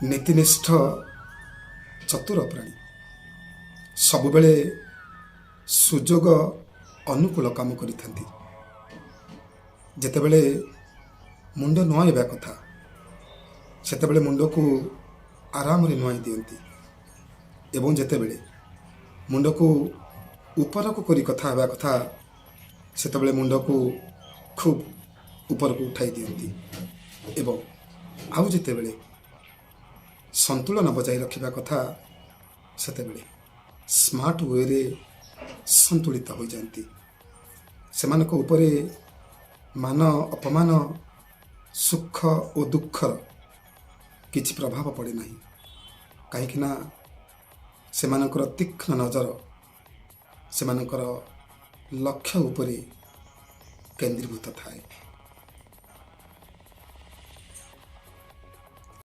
ନୀତିନିଷ୍ଠ ଚତୁର ପ୍ରାଣୀ। ସବୁବେଳେ ସୁଯୋଗ ଅନୁକୂଳ କାମ କରିଥାନ୍ତି। ଯେତେବେଳେ ମୁଣ୍ଡ ନୁଆଁଇବା କଥା, ସେତେବେଳେ ମୁଣ୍ଡକୁ ଆରାମରେ ନୁଆଁଇ ଦିଅନ୍ତି ଏବଂ ଯେତେବେଳେ ମୁଣ୍ଡକୁ ଉପରକୁ କରି କଥା ହେବା କଥା, ସେତେବେଳେ ମୁଣ୍ଡକୁ ଖୁବ୍ ଉପରକୁ ଉଠାଇ ଦିଅନ୍ତି ଏବଂ ଆଉ ଯେତେବେଳେ ସନ୍ତୁଳନ ବଜାୟ ରଖିବା କଥା, ସେତେବେଳେ ସ୍ମାର୍ଟ ୱେରେ ସନ୍ତୁଳିତ ହୋଇଯାଆନ୍ତି। ସେମାନଙ୍କ ଉପରେ ମାନ ଅପମାନ, ସୁଖ ଓ ଦୁଃଖର କିଛି ପ୍ରଭାବ ପଡ଼େ ନାହିଁ, କାହିଁକିନା ସେମାନଙ୍କର ତୀକ୍ଷ୍ଣ ନଜର ସେମାନଙ୍କର ଲକ୍ଷ୍ୟ ଉପରେ କେନ୍ଦ୍ରୀଭୂତ ଥାଏ।